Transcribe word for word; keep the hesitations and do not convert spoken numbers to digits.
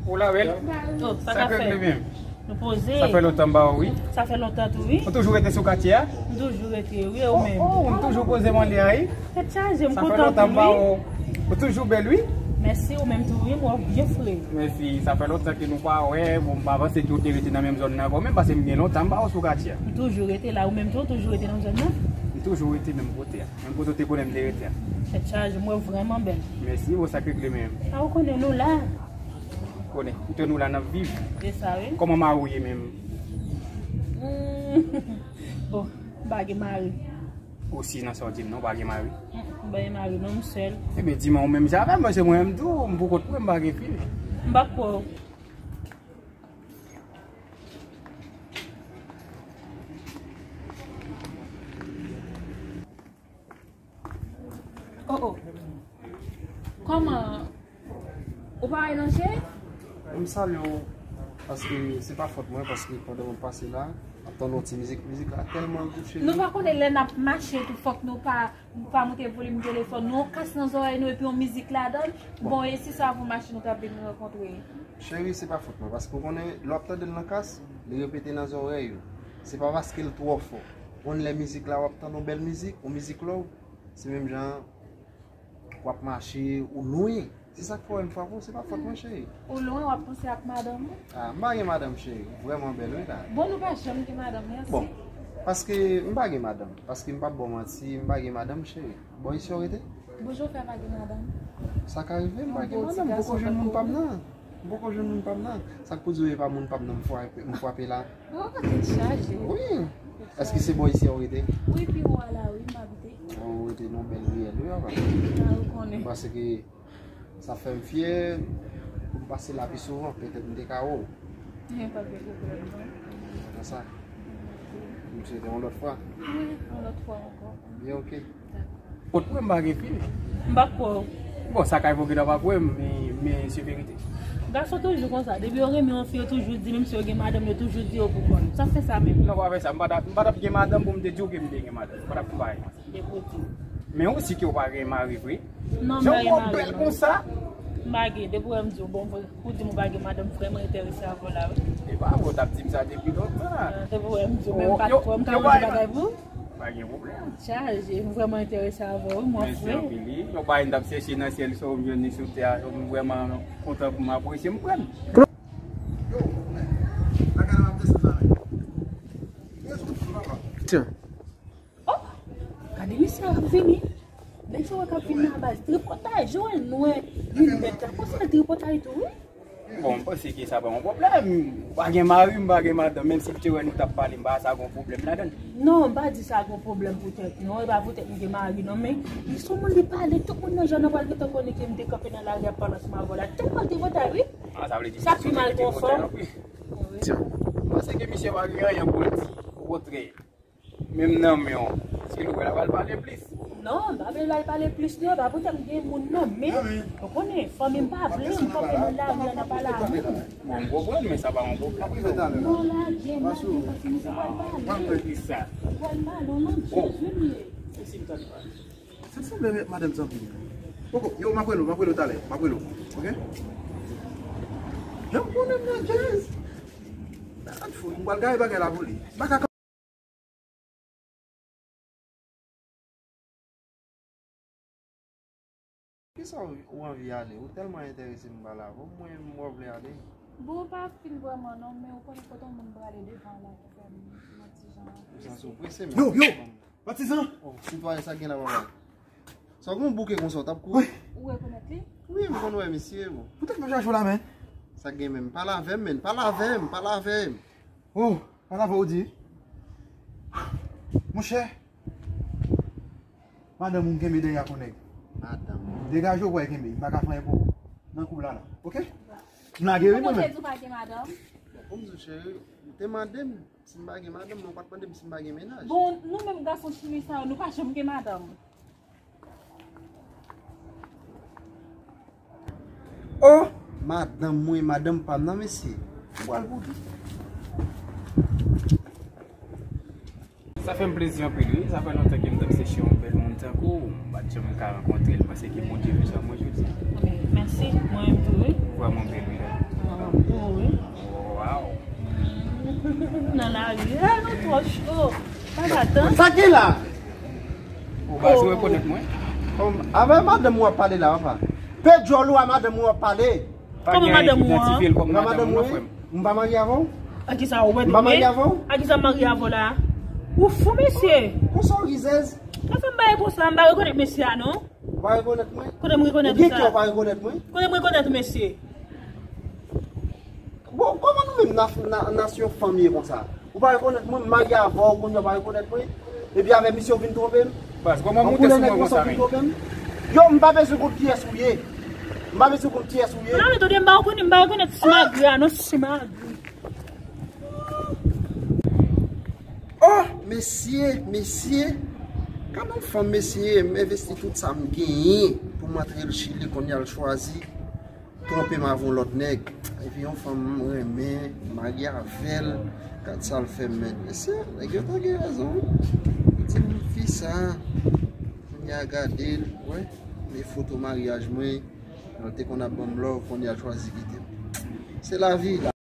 Ou la, bèl? Oh, sa ka fè? Nou poze. Sa fè lontan m ba ou, wi. Sa fè lontan tou, wi. Ou toujou rete sou katye a? M toujou rete, wi, ou menm? Oh, oh, m toujou poze m anlè a, wi. Tèt chaje, m kontan pou ou, wi. Ou toujou bèl, wi. Mèsi, ou menm tou, wi, m wè w byen fre. Mèsi, sa fè lontan ke nou pa wè, bon, m pa panse ke ou te rete nan menm zòn nan ankò, menm paske m gen lontan m ba ou sou katye a. M toujou rete la, ou menm tou, ou toujou rete nan zòn nan? M toujou rete menm kote a. Menm kote w te konnen m te rete a. Tèt chaje, m wè w vrèman bèl. Mèsi, bon, sa k regle menm? A, ou konnen nou la. Konnen, ou te nou la n ap viv. Se sa, wi. Kòman mari w ye menm? Hmm. Bon, m pa gen mari. Osi nan sa w di m nan, ou pa gen mari? Mm, m pa gen mari, non, m sèl. Ebyen, di m ou menm jan avè m, paske mwen menm tou, m pou kont mwen, m pa gen fi. M pa kwè w. Oh, oh. Kòman? Ou pa rele non, cheri? M salye w, paske se pa fòt mwen, paske pandan mwen pase la, ap tande yon ti mizik, mizik la tèlman gou, cheri. Nou pa konnen lè n ap mache tou, fòk nou pa, nou pa moute volim telefòn nou, yon kas nan zòrèy nou epi yon mizik ladan l. Bon, e si sa pou mache nou t ap vin rankontre? Cheri, se pa fòt mwen, paske w konnen, lè w ap tande l nan kas, li repete nan zòrèy ou. Se pa paske l twò fò. Konn lè mizik la, w ap tande yon bèl mizik, yon mizik love, se menm jan w ap mache, ou lwen. Se sa k fè w wè m frape w, se pa fòt mwen, cheri. Ou lwen, w ap panse ak madanm ou? Ah, m pa gen madanm, cheri. Ou vrèman bèl, wi, la. Bon, nou pa janm gen madanm, mèsi. Bon, paske m pa gen madanm. Paske m p ap ba w manti, m pa gen madanm, cheri. Bò isi w rete? Bò jan w fè pa gen madanm? Sa ka rive, m pa gen madanm. M poko jwenn moun pa m nan. M poko jwenn moun pa m nan. Sa k pou di w e pa moun pa m nan m frape, m frape la? Oh, tèt chaje. Wi. Èske se bò isi a w rete? Wi, pi wo a la, wi, m abite. Ou rete nan bèl riyèl, wi, papa. Ah, ou konnen. M panse ke sa fè m fyè pou m pase la pi souvan, petèt m te ka wè w. Gen pa gen pwoblèm, non. Konsa. M swete yon lòt fwa. Wi, yon lòt fwa ankò. Byen, oke. Kot mwen m pa gen fi. M pa kwè w. Bon, sa ka evoke nan pa kwè m, men, men se verite. Gason toujou konsa. Depi yo renmen yon fi, yo toujou di, menm si yo gen madanm, yo toujou di yo pou kò yo. Sa fè sa menm? Non, pa fè sa. M pa t ap, m pa t ap gen madanm pou m te di w ke m te gen madanm. M pa t ap fè bagay konsa. Depi w di. Men ou si ke w pa gen mari vre? Non, m pa gen mari, non. Jan w bèl konsa. M pa gen, depi w wè m di w, bon, vre. Ou di m ou pa gen madanm, vrèman enterese avè w la, wi. E pa vre, w t ap di m sa depi lontan. Ah, depi w wè m di w, men m pa t kwè, m ka manje bagay pou ou? Pa gen pwoblèm. Chaje, m vrèman enterese avè w, wi, m wè frè. Mèsi anpil, wi. Yon bagay m t ap chèche nan syèl, sa w jwenn li sou tè a, m vrèman kontan pou m apresye, m pran. Yo, bagay la ap desann la, men. Tiens. Oh, gade mesye a k ap vini. Nèg sa yo k ap vin nan baz tripotay, Joel, nou wè linèt la. Konsa l tripotay tou, wi. Bon, m panse ke sa pa yon pwoblèm. M pa gen mari, m pa gen madanm. Menm si m te wè nou t ap pale, m pa sa gon pwoblèm ladan l. Non, m pa di sa gon pwoblèm poutèt, non. E pa poutèt m gen mari, non. Men, li se yon moun, li pale, tout moun nan zòn nan pral gentan konnen ke m te kanpe nan lari ap pale ansanm avè w la. Tèlman l tripotay, wi. Ah, sa vle di sa pi mal konfòm. Wi. M panse ke misye pa gen anyen pou l di. Okontrè. Menm nan men w. Èske nou wè l ap al pale plis? Non, m pa vle l al pale plis non, pa poutèt m gen moun nan men, ou konnen, fanmi m pa vle m kanpe nan lari a n ap pale avè w. Bon, m konprann, men sa pa yon pwoblèm. Non, lage, lage, paske misye pral pale. Pral pale yon lòt jazz, wi, m ye. Sa sanble met madanm Zanpil. Poko, yo, m ap rele w, m ap rele w talè, m ap rele w, oke? Jan m konnen m nan jazz. Gad fou, m pral gaye bagay la pou li. M pa ka Kisa w, ou anvi ale? Ou tèlman enterese m pale avè w, mwen m wè w vle ale. Bon, ou pa fin vrèman non, men ou konnen kote yon moun prale devan la ki fè m yon ti jan prese. Ou santi w prese, men. Yo, yo! Patizan! Oh, sitwayen, sa k gen la, papa? Sa w gen yon bouke konsa, w t ap kouri? Wi. Ou rekonèt li? Wi, m konn wè misye, bon. Poutèt m chache w la, men. Sa k gen menm? Pale avè m, men. Pale avè m, pale avè m. Oh, pale avè w di. Monchè, madanm ou m kenbe dèyè a kon nèg. Madanm ou. Degaje w, bòy, kenbe. M pa ka fè anyen pou ou nan koub la, la. Oke? M lage, wi, mwen menm. Ou te di w pa gen madanm? Bon, pou m di w, cheri, ou te mande m si m pa gen madanm, men ou pa t mande m si m pa gen mennaj. Bon, nou menm gason timoun sa yo, nou pa janm gen madanm. Oh! Madanm mwen, madanm pa m nan, mesye. Ou pral pou di. Sa fè m plezi anpil, wi. Sa fè lontan ke m t ap chèche yon bèl moun tankou w. M pa t janm ka rankontre l. M panse ke Bondye fè sa pou mwen jodi a. Mèsi. Mwen menm tou, wi. Vrèman bèl, wi. Nan lari, eh, nou twò cho. Pa ka tann. Sa ki la? Ou pa jwe rekonèt mwen? Avè madanm ou ap pale la, papa. Pe djòl ou a madanm ou ap pale. Kòman madanm ou an? Kòman madanm ou an? M pa marye avè w? A kisa ou wè? M pa marye avè w? A kisa m marye avè w la? Ou fou, mesye? Konsa w rizèz? Sa fè m ba e konsa, m pa rekonèt mesye a, non. Ou pa rekonèt mwen? Kote m rekonèt ou sa? Ou gen kè ou pa rekonèt mwen? Kote m rekonèt mesye? Bon, kòman nou menm na, na, nasyon fanm ye konsa? Ou pa rekonèt mwen, m marye avè w, kounye a ou pa rekonèt mwen? Epi avè misye ou vin twonpe m? Baz, kòman moute sou mwen konsa menm? Yo, m pa bezwen konn kiyès ou ye. M pa bezwen konn kiyès ou ye. Non, men tande, m pa rekonèt, m pa rekonèt simagri a, non, simagri. Oh, mesye, mesye. Gade yon fanm, mesye, m envesti tout sa m genyen pou m antre l Chili, kounye a l chwazi twonpe m avè yon lòt nèg. Epi yon fanm m renmen, m marye avè l. Gad sa l fè m, men. Mesye, nèg yo ta gen rezon. Di m fi sa, kounye a gade l, wè. Men foto maryaj mwen, lè l te konn ap ban m love, kounye a l chwazi kite m. Se lavi la.